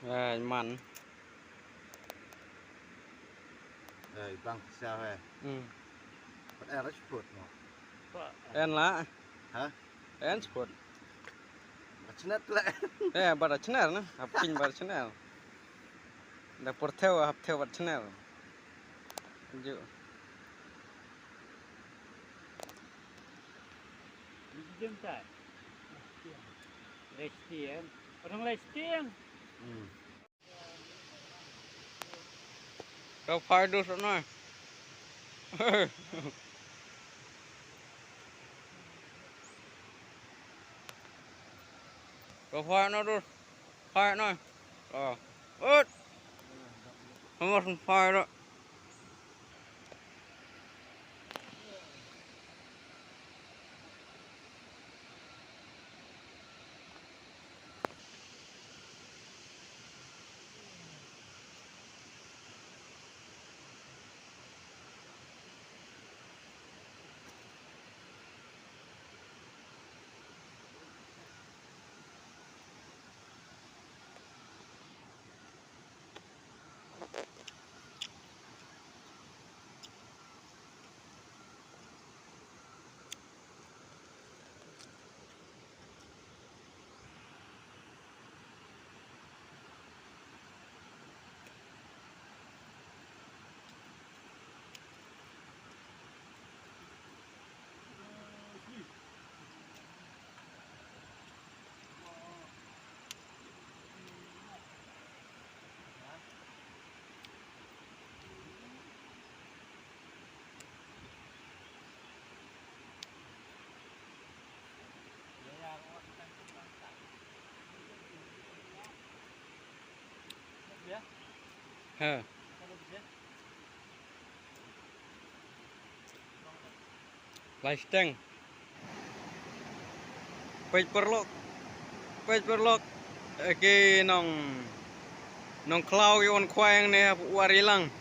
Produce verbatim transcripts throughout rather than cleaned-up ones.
Ai man. Ai bang sa he. Hmm. Pat er spot mo. En la. Ha? En spot. Bat snet la. Eh, bat snet na. Hap king bat snet. Da por theo hap theo bat snet. Ju. Jumpa. Lestian. Orang Lestian. Hmm. Ka phai dus noh. Ka phai noh dus. Phai noh. Oh. Ut. Hamas phai noh. Ha. Lai steng. Peit paralok. Peit paralok. Eh, ki nong, nongkhlaw ki wan khwai hangne ha Wahrilang.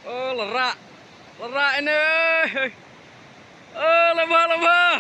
Oh, lerak. Lerak ini. Oh, laba, laba.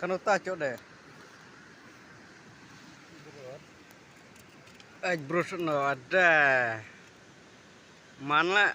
Kano ta chok de. Ej brus no ada. Man la.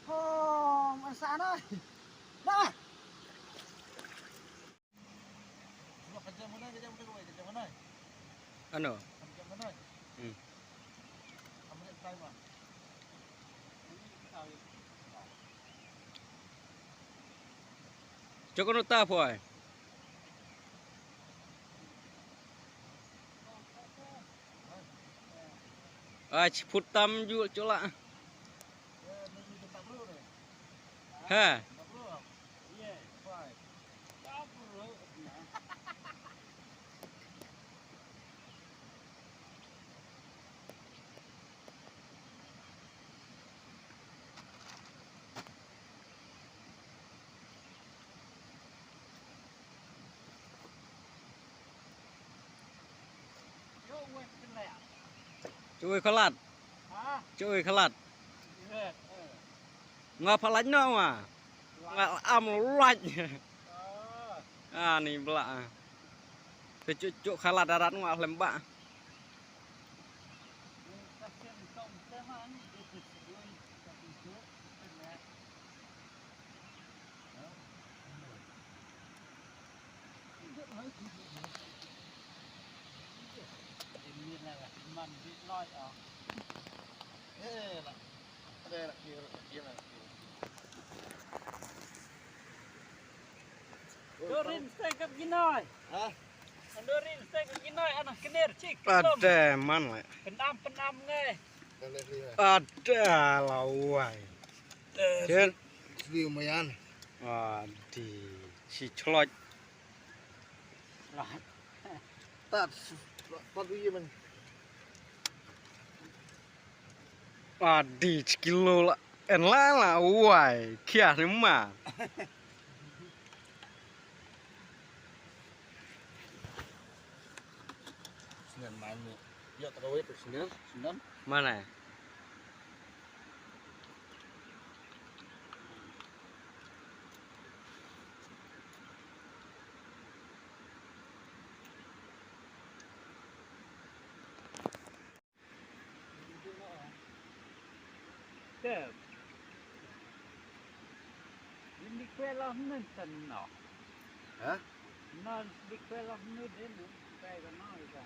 Hom, an sa na. Na. Ano? Hmm. Chok ano ta poi. Ach phut tam ju chola. Ha. Chui khalat. Chui khalat. Nga phalat no nga. Nga am laj. Ah, ni bla. Te chui chui khalat darat nga lem ba. Dorin stek kap ginoi. Ha? Dorin stek kap ginoi, anak kenir cik. Ada man le. Penam penam ngai. Ada lawai. Chen. Sli mayan. Adi si chloj. Tat tat wi man. Adi kilo la. En la la wai kia ni ma. Senen mane. Ya tarawih tu senen, senen. Mana? Te. Lim di kwela hnen tan no. Ha? No di kwela hnen den no. Kwela no ida.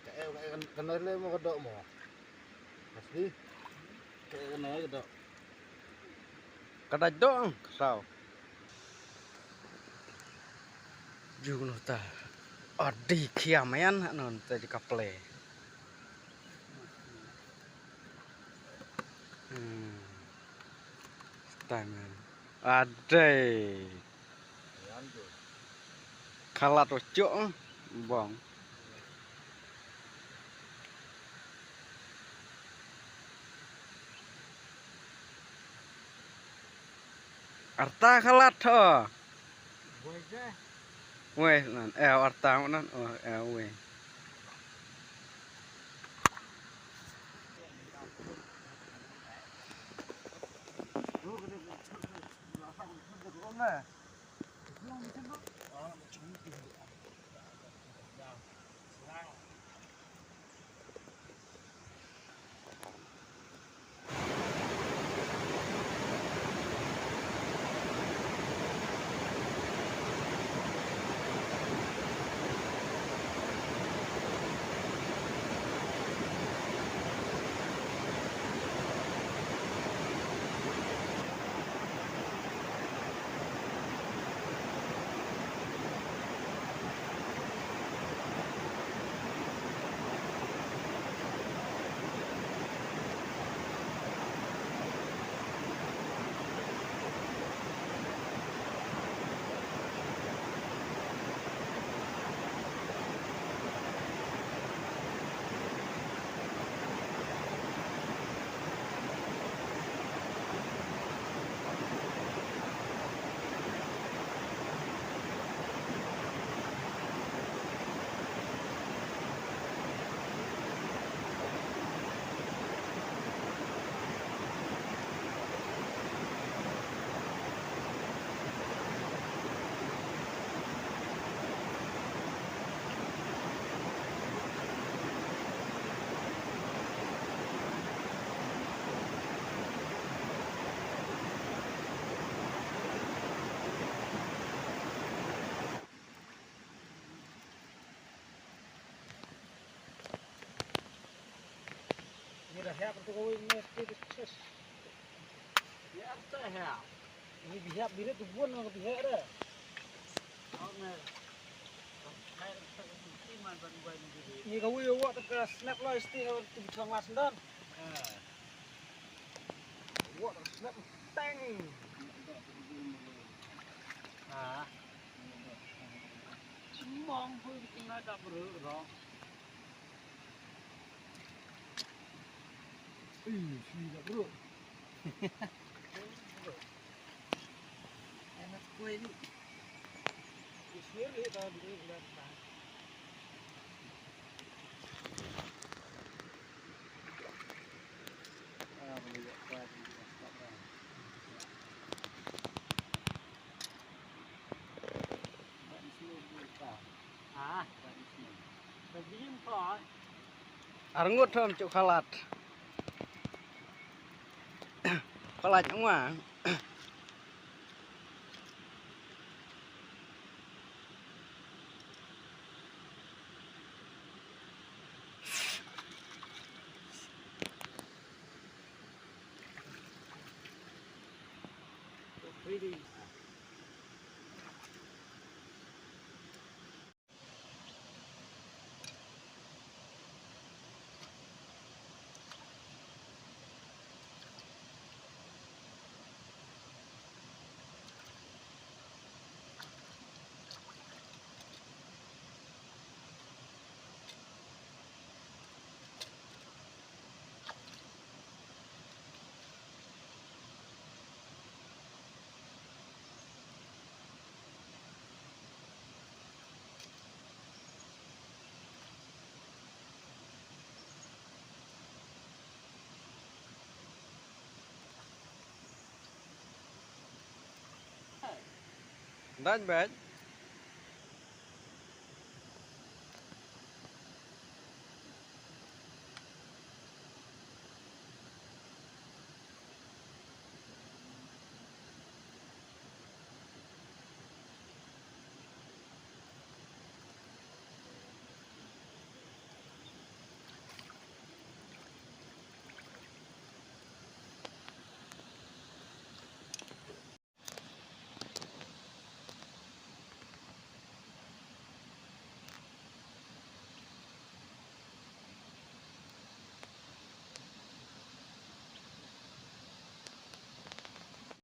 Ka e, ka e, ka e mo ka doh mo. Asli. Ka e, ka e ka doh. Ka da doh ang, ka saw. Ju no ta. Adi khia mayan ha non ta ji ka ple. Hmm. Stai man. Adai. Khalat o chok bong. Arta khalat ho. Wei nan, eh, arta nan, oh, eh, wei. Hep tu kawei ne, tu tu ches. Ya, apa hep? Ini bihep, bini tu bun, bihep dah. Oh, ne. Ini kawei awak tu ka snap lah, isti tu chang las dan. Awak tu snap teng. Ah. Mong pun kita tak bergerak. Ih, sui dah, bro. Enak kuih ni. Sendiri tak boleh bilang. Ah, boleh buat kuah ni. Arngut thom cuk khalat. Khalat ngwa. Dang bad.